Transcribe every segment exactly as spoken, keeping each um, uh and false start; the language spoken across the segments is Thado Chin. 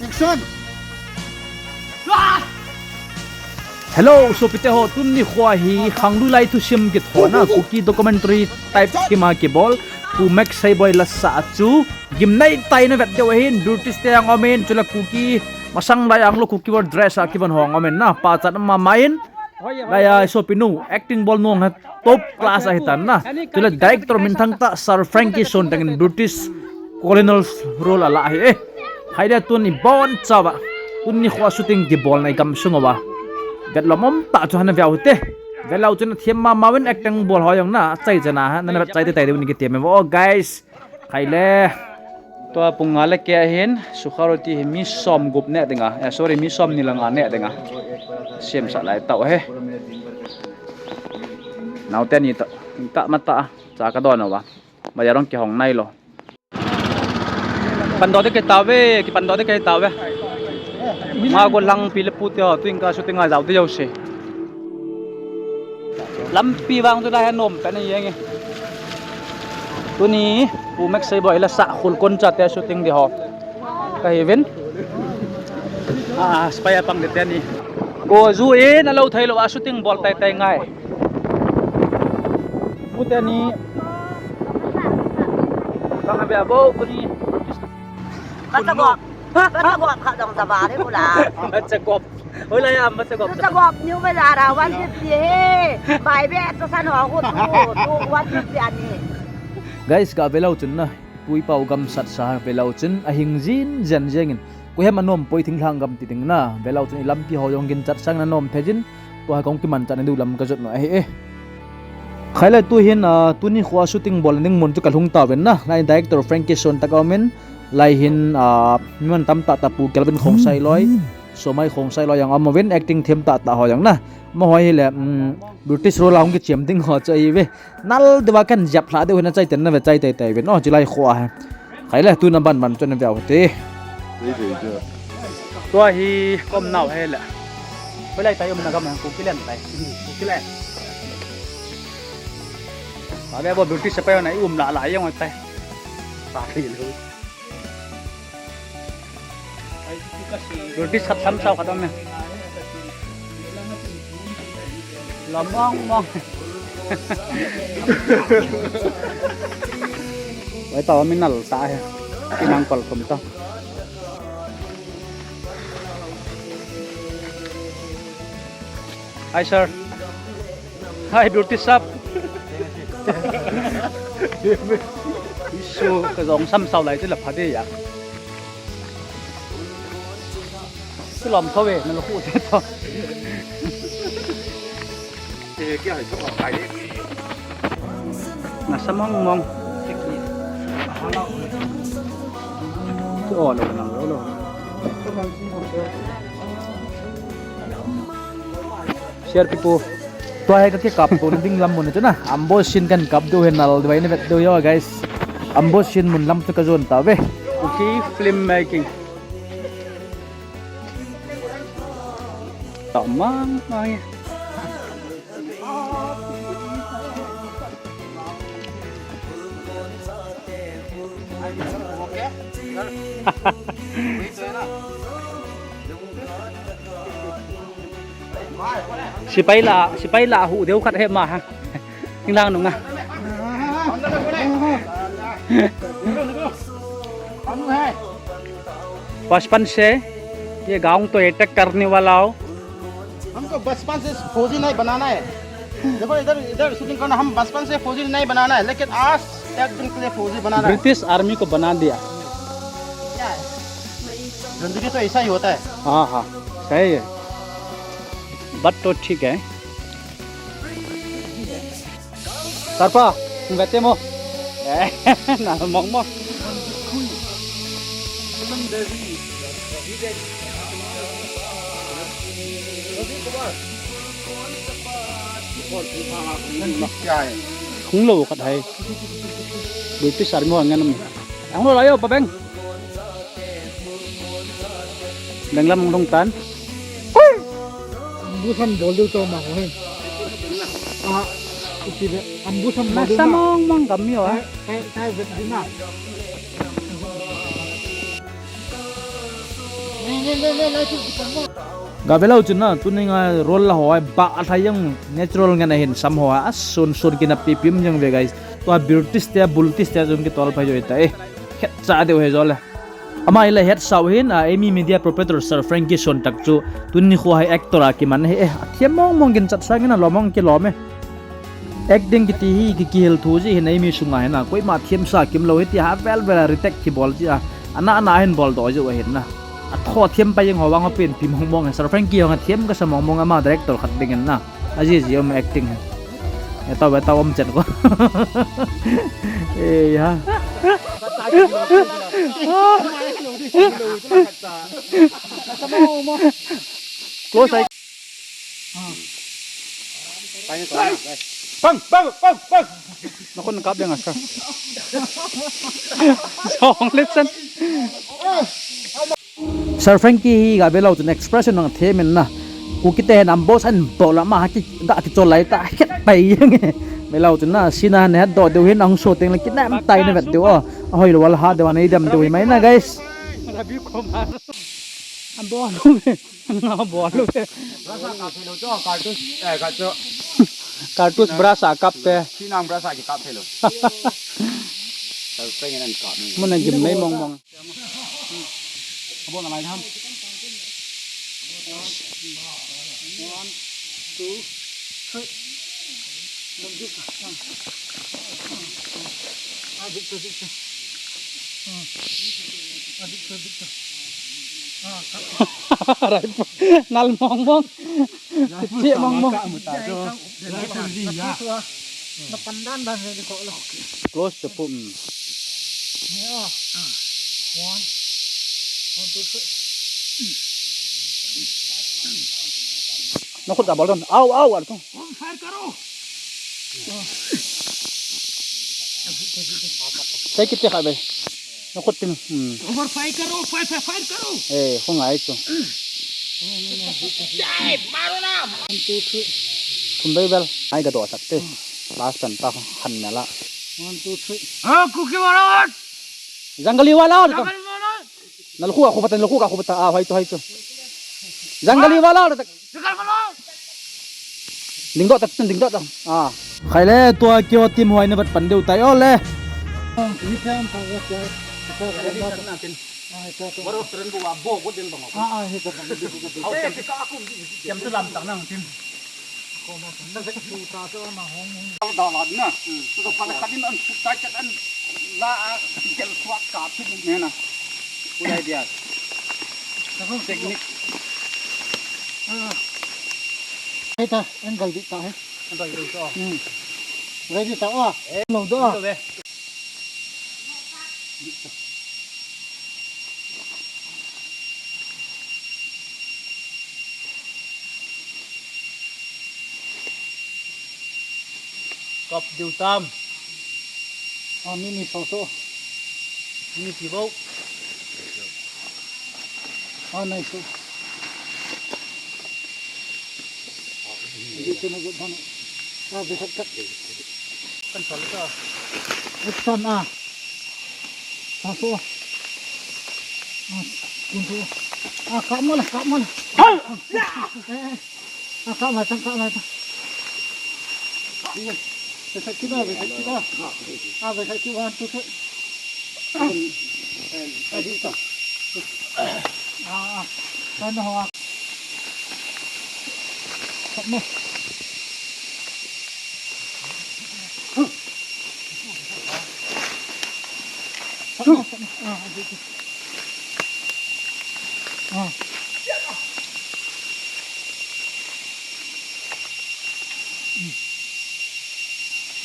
Action! Hello, sopite ho, tuni nikho hi Khanglui lai thusim kithona Kuki documentary type kima kibol Pu Max Seiboi lasa chu gimnei tah in avet diu ahin, British te jong umin, chule Kuki masang lai Anglo Kuki War dress a kivon ho jong umin na, pachat mama in. Laiya sopinu acting bol nung ha top class ahitan na. Chule director minthang tah Sir Frankie Son tengin British colonial role ala ahi e. Haile tuni bonchauva, tuni nikho shooting kibolna igamsung uva vetlom um tah chu hana veu hite. Velou chun athem mama uvin acting bol ho jong na, achai chana ha, nana vet chai teitei diu ni kitem e vo guys. Khaile. Tua pung nga le keh ahin, sukha roti hi mi som gup neh dinga, eh, sorry, mi somni le nga neh dinga semsah lai tau ahi. Naote ni tah, tah ma tah, cha kadon uva. Bazar jong kihong nailou. Pandoh te kei tauve, kipandoh te kei tauve. Mago lang pi le pu te ho, tuin ka shooting a jao te jouse. Lampi vang chu la he nom pen a jeng e. Tuni Pu Max Seiboi lasa Khulkon chate shooting di ho kahiuvin. Ah, spy a pang di teni. Ko ju in alou theilou a shooting bol teitei ngai. Pu teni. Kang a bia bo tuni. Bachagop. Bachagop kha dong sa ba le kula. Bachagop. Hoilai am bachagop. Bachagop niu ba la ra one fifty he. Bai be to san ho ko tu, tu one fifty ani. Guys, ka velou chun na, pui pau gamsat sa velou chun ahing jin jen jengin. Koiham anom poi thinglhang gam ti ding na, velou chun ilampi ho jong ginchat sang na nom thei jin. Tua kong kimanchat na diu lam kajot na ahi e. Khaile tuhin, ah, tuni nikho shooting bol ding mun chu kalhung tauvin na. Lai director Frankie Son tah umin, lai hin, ah, mi man tamtah tah Pu Kelvin Khongsai loi, Somai Khongsai loi jong aum uvin, acting them tah tah ho jong na. Amaho hile, um, British role a hung kichem ding ho chu ahiuve. Nal diuva kan jep lha diu hin achai ten na ve chai teitei uvin. Oh, chilai kho a he. Khaile, tuna ban ban chun veu te. Tua hi kom nau hile. Hoilai tai umna gam a Kuki len tai. Kuki len. Ba be bo British sepai na i um la la jong tai. Ba ri lo. British khat tham sao khat um e. Lamang mang. Vai tao mi nal ta he. Kinang pal khum ta. Hi sir. Hi British sap. Isu ka jong sam sao lai te la pha de ya. Kilom tho ve, na lo khu te tho. Nasa mong mong. Chu o lo nang lo lo. Share people. Tua hi ka kikap kona ding lam mun chu na. Ambush scene kan kap diu hi nal diu ahi na vet diu jo guys. Ambush scene mun lam chu ka jon tauve. Okay, film making. Tao mang mang e. Sipai la, sipai la hu deu khat he ma ha. Tinglang nunga. बचपन से ये गांव तो अटैक करने वाला हो। हमको बचपन से फौजी नहीं बनाना है। देखो इधर, इधर शूटिंग करना, हम बचपन से फौजी नहीं बनाना है, लेकिन आज एक दिन के लिए फौजी बनाना है। ब्रिटिश आर्मी को बना दिया। क्या है? जिंदगी तो ऐसा ही होता है। हाँ, हाँ, सही है। बात तो ठीक है। Sarpa, hung vete mo. Eh, na mong mong. Hung lou khat hai. British Army ho ngen um. Hung lou lai o, pa beng. Beng lam hung lhung tan. Ambush an bol diu chu ma ko hin. Ah, iti be, ambush an bol diu na. Nasa mong mong kami o, ah. Kai, kai, kai vet diu na. Gabe lou chun na, tuninga roll la ho, ba a thai jong natural ngen ahin sam ho, a sun sun kina pipim jong ve guys. Tua British te, British te jong kitol phai joi ta e. Khet cha deu he jo le. Ama ile het sau hin, a, Amy Media proprietor Sir Frankie Suantak chu, tuni khu hai actor a kiman he e. A thiam mong mong gin chat sang in a lom mong kilom e. Acting kiti hi ki kihil thu ji hin ei mi sunga hin a, koima thiam sa kim lou hi ti ha vel vel a retake ki bol ji a, ana ana hin bol do ji u hin na. A tho thiam pa jeng ho vang ho pen pi mong mong, Sir Frankie jong a thiam ka sa mong mong, ama director khat ding in na. A ji ji um acting hi. E tau, e tau um chen ko. E ha. Close ai. Pang, pang, pang, pang. Nakon kap deng asa. Song lesson. Sir Frankie hi ga belou chun expression nang themin na. Ku kite hen am boss an bol ama ha ki da ki cholai ta het pai jeng. Belou chun na sina ne do deu hin ang so teng le ki nam tai ne vet deu o. Ahoi lo wal ha deu anei dem deu hi mai na guys. Ravi Kumar. Am bol. Nga bol lu. Brasa kap thei lou chu, cartridge, eh, kap chu. Cartridge brasa kap te. Sinang brasa kikap thei lou. Kal peng nan kap ni. Mun na gim mei mong mong. Abo na lai tham. One, two, three. Nal mong mong. Che mong mong. Close the pum. Nakhut a bol don. Au, au, ar tu. Fire karo. Sai kit te kha be. Nakhut tin. Hmm. Over fire karo, fire, fire, fire karo. Eh, khong ai chu. Jai, maro na. One, two, three. Thum bei bel. Ai ga do sak te. Last tan ta khan na la. One, two, three. Ah, Kuki Maharaj. Jangali wala. Jangali Maharaj. Nalkhu a khu pata, nalkhu a khu pata. Ah, hai chu, hai chu. Jangali wala. Jangali Maharaj. Ding doh tak, ding doh tak. Ah. Khai le, tua kio team hoi na vat pan deu tai o le. Jam tu lam tak nang tin. Da la na. Tu pa khat in an su tai chat an la a gel suak ka tu ne na. Good idea. Technique. Hei ta, angle di ta he. Angle di ta. Hmm. Ready ta o. Eh. Lo do. Lo be. Kap diu tam. Ah, mini so so. Mini pi bau. Ah, nice. Di sini je bana. Ah, bisa kat. Kan salah ka. Action ah. Sasu. Ah, kuntu. Ah, kap mo lah, kap mo lah. Hai! Eh, eh. Ah, kap mo, kap mo. Bisa kita, bisa kita. Ah, bisa kita, one, two, three. Ah, bisa. Ah, ah. Sana ho. Kap mo.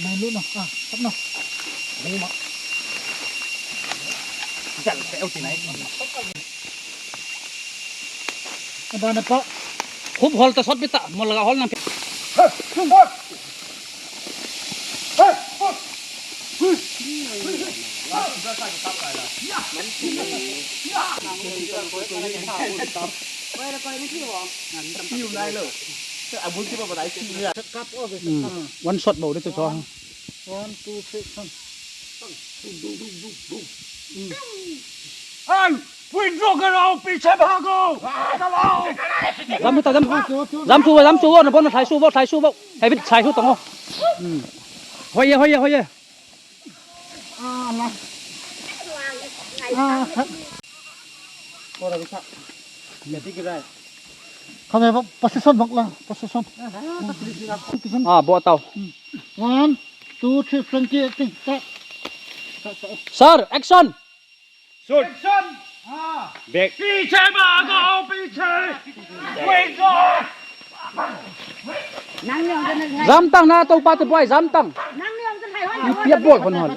Nai lu na, ah, sat na. Hei ma. Jal pe u ti nai. Abana pa. Khup hol ta sot bita, mol laga hol na. Hmm. One shot bau de tu cho. One, two, three, come. Withdraw karo, piche bhago. Jam thu ta, jam thu. Jam thu, jam thu, na bon, thai su bo, thai su bo. Hai bit, thai su tong o. Hmm. Hoiye, hoiye, hoiye. Ah, la. Ah, khat. Ora bisa. Jadi kira. Kami apa? Position bak lah, position. Ah, bo tau. Hmm. One, two, three, Frankie, acting. Start. Start, start. Sir, action. Shoot. Action. Ah. Back. Piche bhago, piche. Withdraw. Jam tang na, tou pa te boy, jam tang. Ipi a bol hon hon.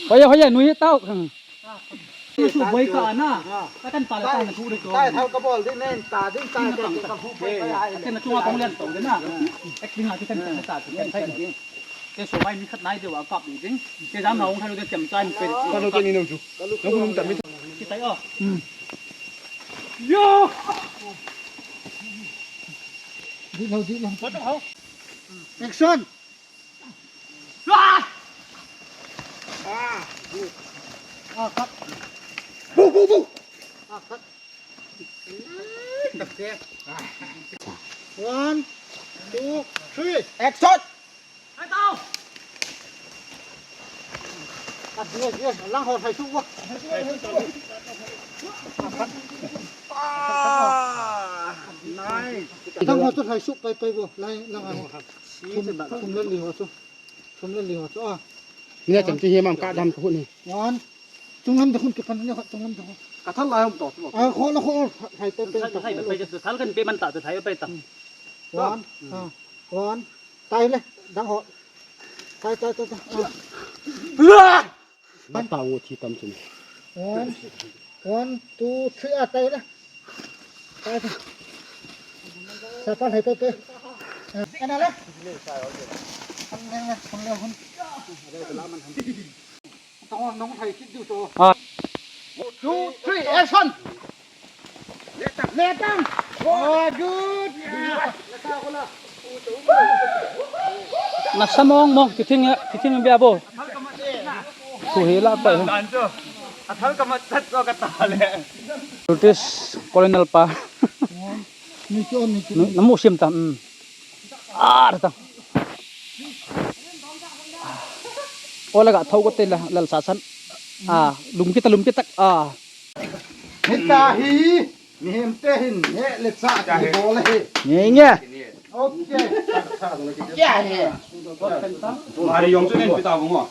Hoiye, hoiye, nui tau. Su boi ka na. Ka kan ta la ta na thu de ko. Tai thal ka bol din nen ta din ta ke ka hu boi ka ai. Ka na chunga kong lian to de na. Ek ding a ti kan ta ta kan thai. Ke so mai mi khat nai de wa kap ding. Ke jam na hong thai de kem chai pe. Ka lo ke ni no chu. Ka lo ke ni ta mi. Ki tai o. Yo. Di lo, di lo. Action. Ah! Ah, good. Ah, cut. Go, go, go! Ah, cut. One, two, three. Action! Ah, yes, yes. Lang ho, thai su wa. Ah, nice. Lang ho chu thai su pai pai bo. Lai, lang ho. Thum, thum le li ho chu. Thum le li ho chu a. Ni na cham chi hi mam ka dam ka hun ni. One. Chunglam de hun ke pan ne ho, chunglam de ho. Ka thal lai hom to. A, ho la ho. Hai te te. Thal kan pe man ta, thal pe ta. One. Ha. One. Tai le. Dang ho. Tai, tai, tai, tai. A. Ba ta wo thi tam chun. One, one, two, three, a, tai le. Tai, tai. Sa pa hai, tai, tai. A, ana le. An le, an le, an le, hun. Tong nong hai kit du to. A. Two, three, action. Letang. Oh, good. Nasa mong mong, kithing, kithing bia bo. Thu hi la pa. Athal ka mat tat to ka ta le. British colonial pa. Ni ki on, ni ki. Na mu sim ta. Hmm. Ah, ta. Ola ga thau ko te la, lal sa san. Ah, lum kita, lum kita. Ah. Hita hi, mihem te hin, he le cha ki bol he. Nge, nge. Okay. Kya he? Mari yong chu nen pita bungo.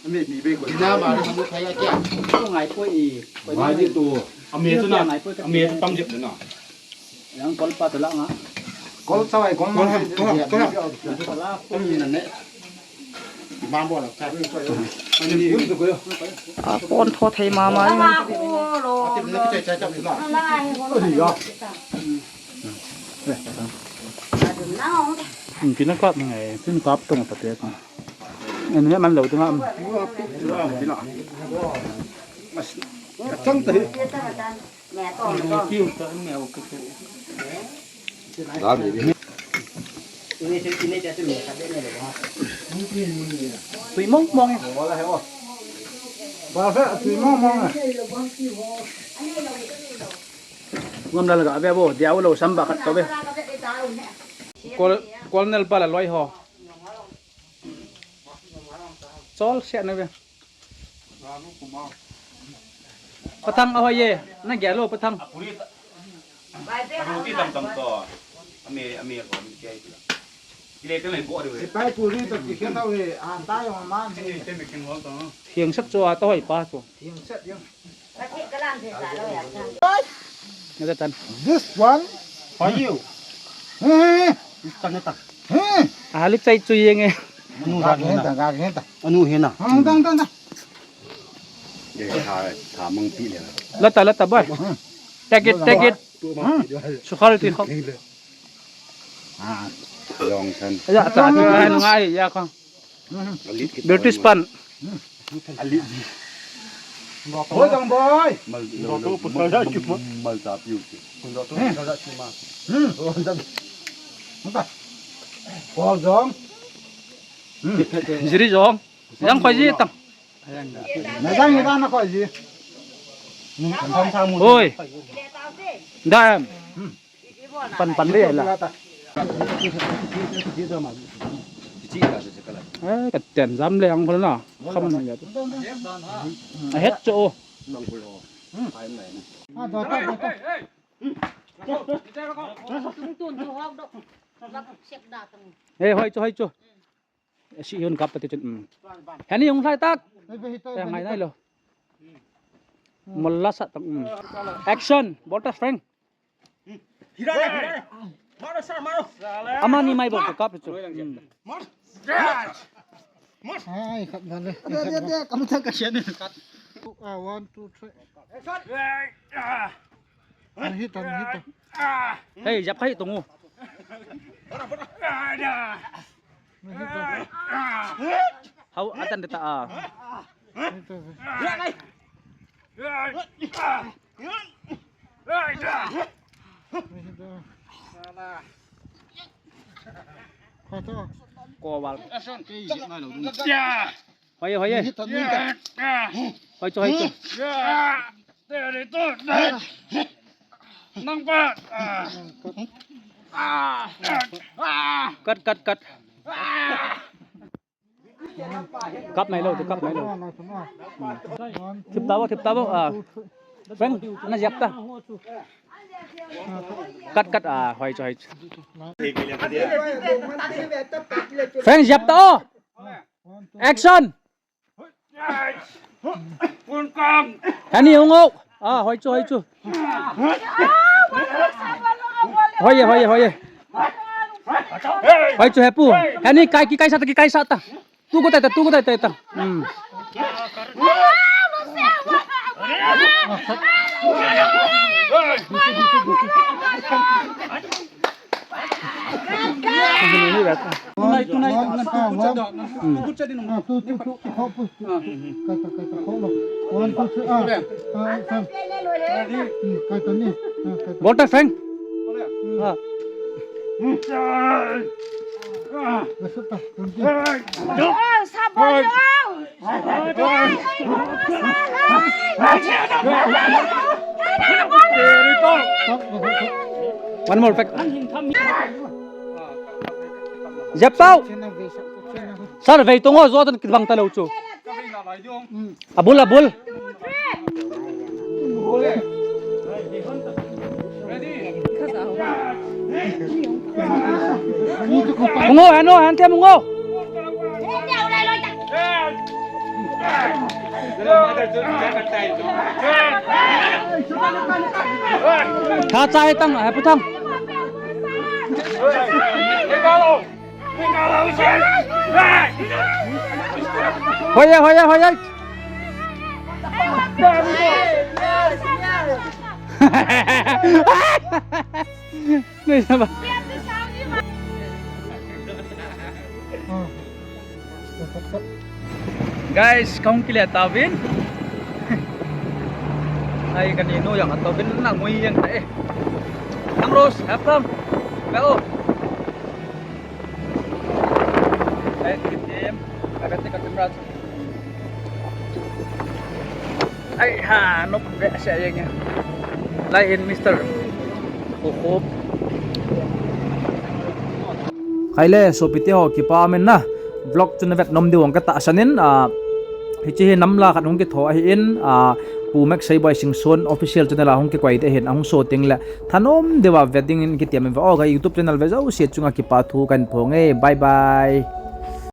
Ami mi be ko. Dina mari hamu thaya kya? Tu ngai poi i. Mari tu. Ami tu na. Ami tu tam jep na. Yang kol pa tu la nga. Kol chawai kol ma. Kol, kol, kol. Kol ni na ne. Ma bo la ka. Ani ni. A kon tho thei mama. Ani ya. Kin kap ngai, kin kap tong ta te. Ani man lo tu ngam. Chang ta. Tui mong mong e. Ba fe, tui mong mong e. Ngam la ga ve bo, dia lo sam ba khat to ve. Kol, kol nel pa la loi ho. Chol se na ve. Pathang a hoi ye, na gel lo Pathang. Ruti tam tam to. Ame, ame ko, ame kya itla. Ile te le go de. Pai puri to ki khen tau he, an ta yo ma ni. Te me kin hol to. Thiang sak chu a ta hoi pa chu. Thiang sak yo. Na ta tan. This one for you. He. Tan ta. He. A lik chai chu yeng e. Anu ra ta, ga ta. Anu he na. Tang tang tang tang. Ye, tha, tha mang pi le. Lata, lata, boy. Take it, take it. Sukhar ti khop. Ah, long san. Ya, ta, ta, ngai, ya, ko. British pan. Hoi, tang boy. Mal, mal, mal ta piu. Ko jong. Jiri jong. Jang khoi ji tang. Na jang ni da na khoi ji. Oi. Dam. Pan pan le la. Eh, ka ten jam le ang khol na. Khaman ya. A het cho. Tung tun tu hok dok. Lak sek da tang. Eh, hoi cho, hoi cho. Si hun kap ta ti chun. Heni hung lai tak. Ngai nai lo. Mola sa tang. Action. Bol ta Frank. Amani mai bol kap chu. Ai, khat bol le. Kamu ta ka sian. Ah, one, two, three. Hit, hit. Hey, jap khai tungu. Hau atan ta a. Ko wal. Hoi, hoi. Hoi cho, hoi cho. Nang pa. Cut, cut, cut. Kap nai lo, tu kap nai lo. Thip ta bo, thip ta bo. Ah. Frank, na jap ta. Cut, cut. Ah, hoi cho, hoi cho. Frank, jap ta o. Action. Heni hung o. Ah, hoi cho, hoi cho. Hoi ye, hoi ye, hoi ye. Hoi cho hepu. Heni kai ki kai sa ta, ki kai sa ta. Tu ko ta ta, tu ko ta ta ta. Hmm. Tunai, tunai, tunai. Ah, tu, tu, tu, tu, tu. Kaita, kaita, kho lo. One, two, three, ah. Ah, sir. Hmm, kaita ni. Ah, kaita. Bol ta Frank. Ah. Masuk ta, kunci. One more pack. Jep tau. Sir, vei tung o, jo tan kibang ta lou chu. Abul, abul. Hung o, han o, han them hung o. Tha chai tang, ha pu thang. Hoye, hoye, hoye. Guys, kahung kile tauvin. Ai, kaninu jong atouvin, nangui jeng ta e. Nang Rose, have come. Ka o. Ai, kitim. Ai, kati, kati, Raj. Ai ha, nop ve sia jeng e. Lai hin Mister Khokhup. Khaile, sopite ho, kipa umin na. Vlog chu navet nom diu ang katahsan in, ah, hiche hi namla khat hung kitho ahin, ah, Pu Max Seiboi Singson official channel a hung kikoi ding ahin, ahung so teng le thanom diu a ve ding in kiti amin ve o, ka YouTube channel ve jouse chunga kipa thu kahin phong e. Bye bye.